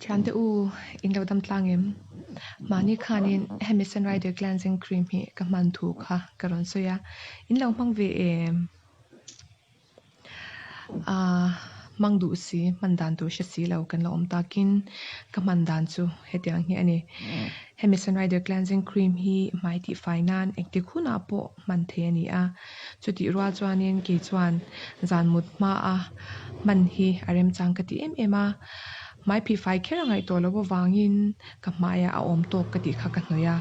Thiante u, in lo dam tlang em? Mahni khanin hemi Sunrider Cleansing Cream hi ka hman thu kha ka rawn sawi a, in lo hmang ve em? Aaa hmang duh si, hman dan tur hre si lo kan la awm takin ka hman dan chu hetiang hi a ni. Hemi Sunrider Cleansing Cream hi hmai tihfai nan engtik hunah pawh hman thei a ni a, chutih rual chuanin kei chuan zan mut hmaa hman hi a remchang ka ti em em a, hmai phihfai kher a ngaih tawh loh avangin ka hmaiah a awm tawk ka tih kha ka hnawih a,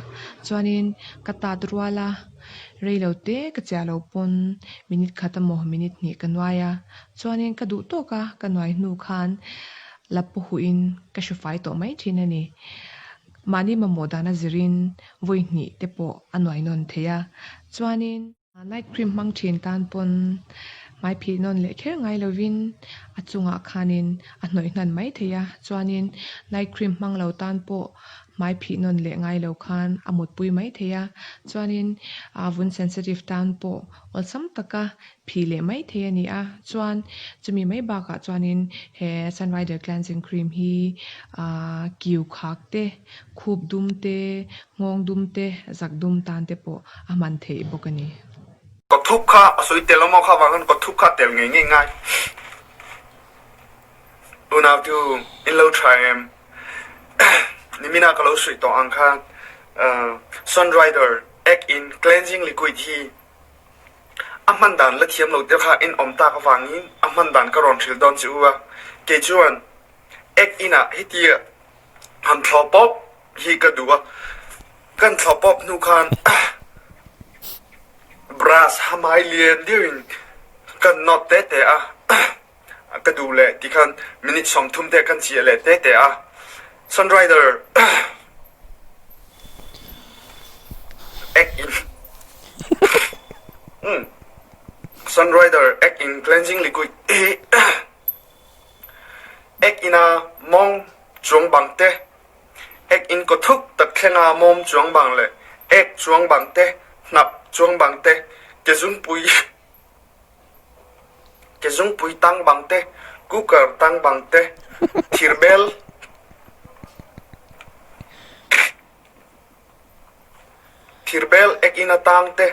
chuanin ka tat rual a, rei lo te ka chiah lo pawn minute khat emaw minute hnih ka nuai a, chuanin ka duh tawk a ka nuai hnu khan la paw huhin ka hru fai tawh mai thin a ni. Mahni mamawh dana zirin vawi hnih te pawh a nuai nawn thei a, chuanin night cream hmang thin tan pawn hmai phih nawn leh kher ngai lovin a chungah khanin a hnawih hnan mai thei a, chuanin night cream hmang lo tan pawh hmai phih nawn leh ngai lo khan a mutpui mai thei a, chuanin vun sensitive tan pawh awlsam taka phih leh mai thei a ni a, chuan chumi mai bakah chuanin he Sunrider cleansing cream hi ahh kiu khak te, khup dum te, nghawng dum te, zak dum tan te pawh a hman theih bawk a ni. Kawthup kha a sawi tel awm a kha vang khan kawthup kha tel ngei ngei ngai. Unau chu in lo tha em? Nimina ka lo sawi tawh ang khan Sunrider egg in cleansing liquid hi A hman dan la thiam lo te kha in awm tak avangin a hman dan ka rawn hrilh dawn che u a, kei chuan ek inah heti han thlawh pawp hi ka duh a, kan thlawh pawp hnu khan brush hamai lian deuhin kan nawt te te a, ka duh leh tikhan minute 30 te kan chiah leh te te a, Sunrider ek in Sunrider ek in cleansing liquid hi ek ina mawng chuang bang te, ek in kaw thuk tak thlenga mawm chuang bang leh ek chuang bang te, hnap chuang bang te, ke zungpui Ke zungpui tang bang te, cooker tang bang te, thirbel thirbel ek in a tang te.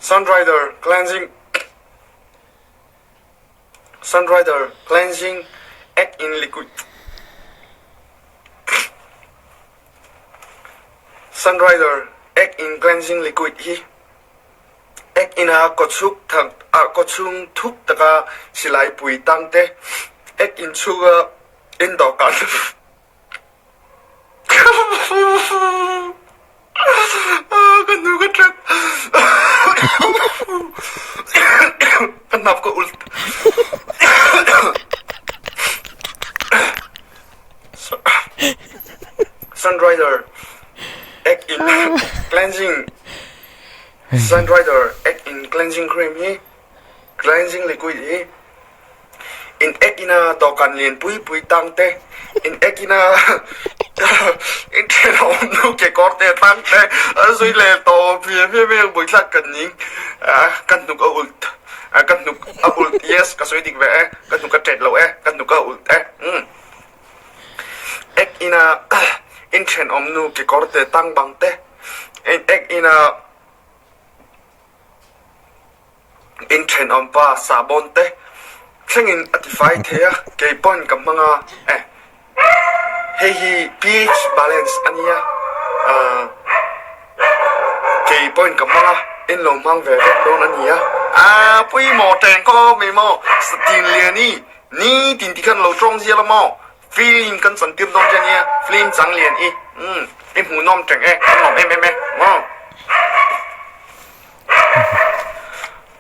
Sunrider cleansing Sunrider cleansing ek in liquid Sunrider ek in cleansing liquid hi ek ina kawchhuk thak ah kawchhung thuk taka silai pui tang te ek in chhunga in dawhkan Ka hnu ka ṭap. Ka hnap ka ul. Sunrider ek in cleansing Sunrider ek in cleansing cream hi cleansing liquid hi In ek ina dawhkan lian pui pui tang te, in ek ina in thenawm nu kekawr te tang te a zui leh tawh hmiah hmiah hmiah buaithlak kan ning ka hnuk a ult ka hnuk a ult yes ka sawi dik ve e ka hnuk a tet lo e ka hnuk a ult e umm ek ina in thenawm nu kekawr te tang bang te in ek ina In thenawm pa sahbawn te thlengin a tifai thei a, kei pawn ka hmang a, eh hei hi pH balance a nia, ah kei pawn ka hmang a, in lo hmang ve vek dawn a nia. Ah pawimawh teng khaw mai maw, satin liani ni tin tikhan lo tawng zial a maw, film kan chan tir dawn che nia, film chang lian i, umm i hmuhnawm teng e, kan lawm em em e maw.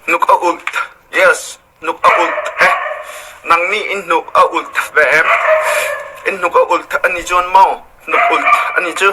Hnuk a ulh yes hnuk a ulh e nang nih in hnuk a ulh ve em in hnuk a ulh a ni chuan maw hnuk ulh a ni chu.